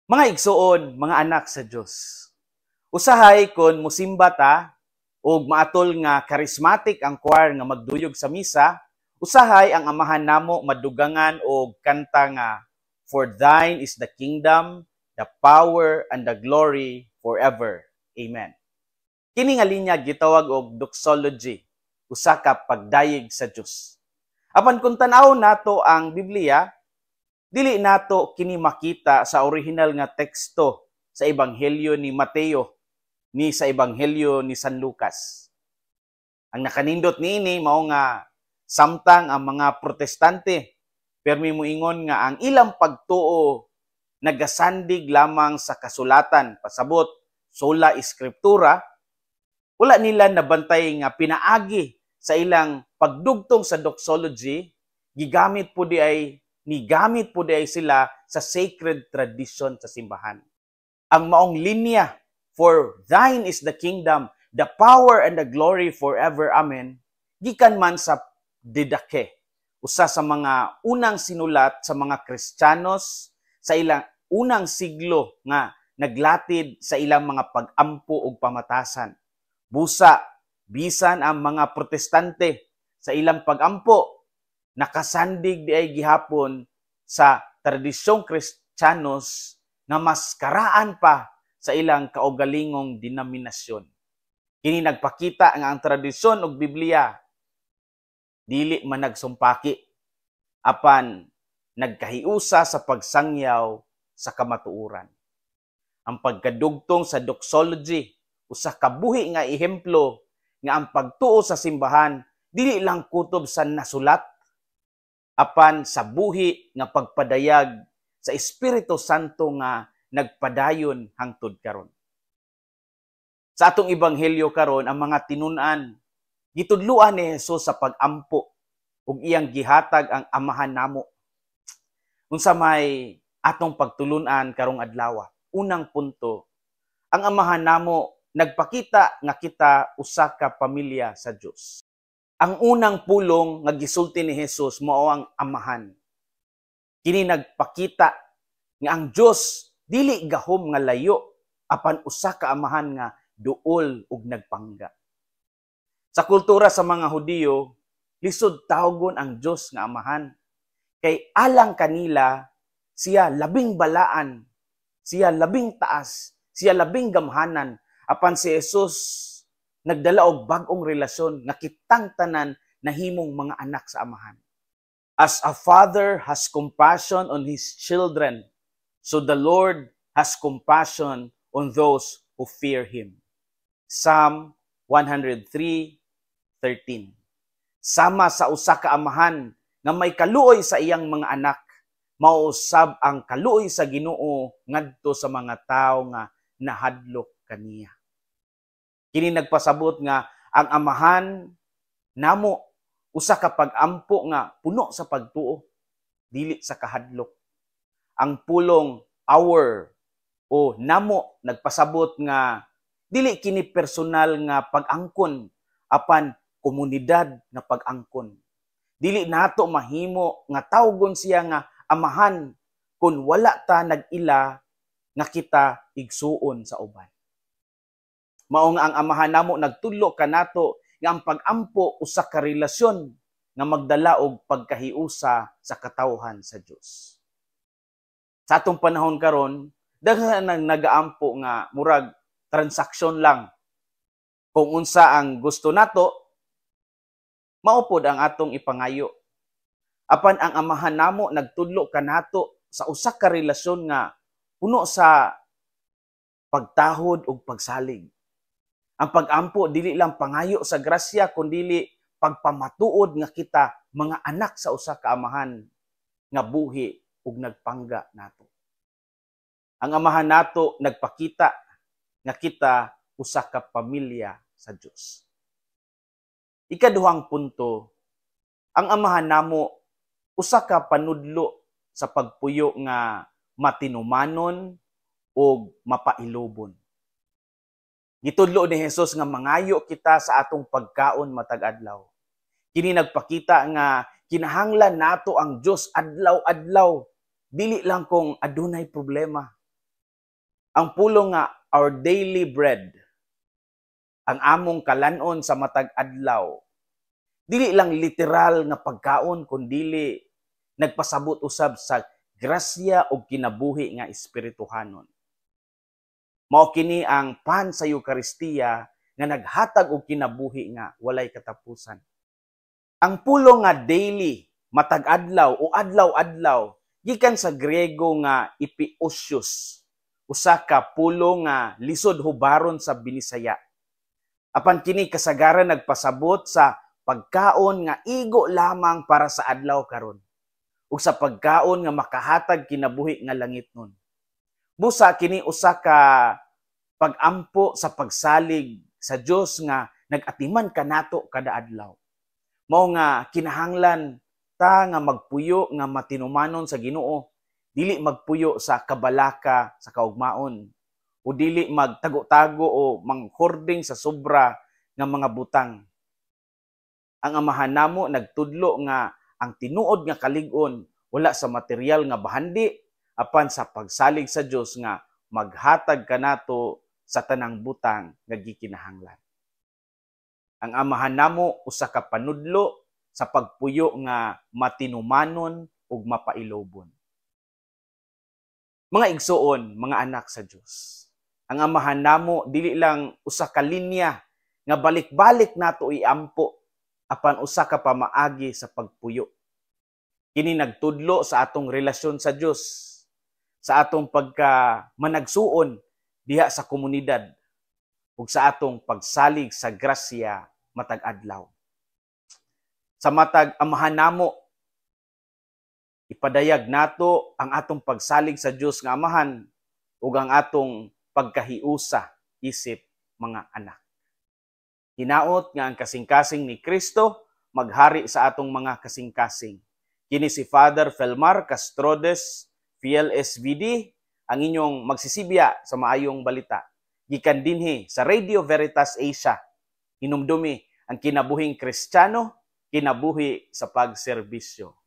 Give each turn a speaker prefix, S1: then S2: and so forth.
S1: Mga igsuon, mga anak sa Dios. Usahay kon musimba ta ug maatol nga charismatic ang choir nga magduyog sa misa, usahay ang Amahan Namo madugangan og kanta nga "For thine is the kingdom, the power and the glory forever. Amen." Kini nga linya gitawag og doxology, usa ka pagdayeg sa Dios. Apan kung tan-awon nato ang Biblia, dili nato kini makita sa orihinal nga teksto sa Ebanghelyo ni Mateo ni sa Ebanghelyo ni San Lucas. Ang nakanindot niini mao nga samtang ang mga Protestante permi moingon nga ang ilang pagtuo nagasandig lamang sa kasulatan, pasabot sola scriptura, wala nila nabantay nga pinaagi sa ilang pagdugtong sa doxology, gigamit po diay nigamit po diay sila sa sacred tradition sa simbahan. Ang maong linya, "For thine is the kingdom, the power and the glory forever. Amen," gikan man sa Didache, usa sa mga unang sinulat sa mga Kristiyanos sa ilang unang siglo nga naglatid sa ilang mga pag-ampo ug pamatasan. Busa, bisan ang mga Protestante sa ilang pag-ampo, nakasandig diay gihapon sa tradisyong Kristiyanos nga mas karaan pa sa ilang kaugalingong denominasyon. Kini nagpakita nga ang tradisyon ug Biblia dili man nagsumpaki apan nagkahiusa sa pagsangyaw sa kamatuoran. Ang pagkadugtong sa doxology usa ka buhi nga ehemplo nga ang pagtuo sa simbahan dili lang kutob sa nasulat apan sa buhi nga pagpadayag sa Espiritu Santo nga nagpadayon hangtod karon. Sa atong ebanghelyo karon, ang mga tinun-an gitudloan ni Jesus sa pag-ampo ug iyang gihatag ang Amahan Namo. Unsa may atong pagtulun-an karong adlaw? Unang punto, ang Amahan Namo nagpakita nga kita usa ka pamilya sa Dios. Ang unang pulong nga gisulti ni Jesus mao ang Amahan. Kini nagpakita nga ang Dios dili gahom nga layo apan usa ka amahan nga duol ug nagpangga. Sa kultura sa mga Hudiyo, lisod tawgon ang Dios nga Amahan. Kay alang kanila, siya labing balaan, siya labing taas, siya labing gamhanan. Apan si Jesus nagdala og bag-ong relasyon nga kitang tanan nahimong mga anak sa Amahan. "As a father has compassion on his children, so the Lord has compassion on those who fear him." Psalm 103:13. Sama sa usa ka amahan nga may kaluoy sa iyang mga anak, mausab ang kaluoy sa Ginoo ngadto sa mga tawo nga nahadlok kaniya. Kini nagpasabot nga ang Amahan Namo usa ka pag-ampo nga puno sa pagtuo, dili sa kahadlok. Ang pulong "our" o "namo" nagpasabot nga dili kini personal nga pag-angkon apan komunidad nga pag-angkon. Dili nato mahimo nga tawgon siya nga Amahan kung wala ta nag-ila nga kita igsuon sa uban. Mao nga ang Amahan Namo nagtudlo kanato nga ang pag-ampo usa ka relasyon nga magdala og pagkahiusa sa katawhan sa Dios. Sa atong panahon karon, daghan nang nagaampo nga murag transaksyon lang. Kung unsa ang gusto nato, mao pod ang atong ipangayo. Apan ang Amahan Namo nagtudlo kanato sa usa ka relasyon nga puno sa pagtahod ug pagsalig. Ang pag-ampo dili lang pangayo sa grasya kundili pagpamatuod nga kita mga anak sa usa ka amahan nga buhi ug nagpangga nato. Ang Amahan nato nagpakita nga kita usa ka pamilya sa Dios. Ikaduhang punto, ang Amahan Namo usa ka panudlo sa pagpuyo nga matinumanon ug mapailubon. Gitudlo ni Jesus nga mangayo kita sa atong pagkaon matag adlaw. Kini nagpakita nga kinahanglan nato ang Dios adlaw-adlaw, dili lang kung adunay problema. Ang pulong nga "our daily bread", ang among kalanon sa matag adlaw, dili lang literal nga pagkaon kundili nagpasabot usab sa grasya ug kinabuhi nga espirituhanon. Mao kini ang pan sa Eukaristiya nga naghatag og kinabuhi nga walay katapusan. Ang pulong nga "daily", matag adlaw o adlaw-adlaw, gikan sa Griego nga epiousios, usa ka pulong nga lisod hubaron sa Binisaya. Apan kini kasagaran nagpasabot sa pagkaon nga igo lamang para sa adlaw karon ug sa pagkaon nga makahatag kinabuhi nga langitnon. Busa kini usa ka pagampo sa pagsalig sa Dios nga nag-atiman kanato kada adlaw. Mao nga kinahanglan ta nga magpuyo nga matinumanon sa Ginoo, dili magpuyo sa kabalaka sa kaugmaon o dili magtago-tago o manghoarding sa sobra nga mga butang. Ang Amahan namo nagtudlo nga ang tinuod nga kalig-on wala sa material nga bahandi apan sa pagsalig sa Dios nga maghatag kanato sa tanang butang nga gikinahanglan. Ang Amahan namo usa ka panudlo sa pagpuyo nga matinumanon ug mapailobon. Mga igsuon, mga anak sa Dios. Ang Amahan namo dili lang usa ka linya nga balik-balik nato iampo apan usa ka pamaagi sa pagpuyo. Kini nagtudlo sa atong relasyon sa Dios, sa atong pagka managsuon diha sa komunidad ug sa atong pagsalig sa grasya matag adlaw. Sa matag Amahan namo, ipadayag nato ang atong pagsalig sa Dios nga Amahan ug ang atong pagkahiusa isip mga anak. Hinaot nga ang kasing-kasing ni Kristo maghari sa atong mga kasing-kasing. Kini si Father Felmar Castrodes, PLSVD, ang inyong magsisibya sa maayong balita. Gikan dinhi sa Radio Veritas Asia. Hinumdumi ang kinabuhing Kristiyano, kinabuhi sa pagserbisyo.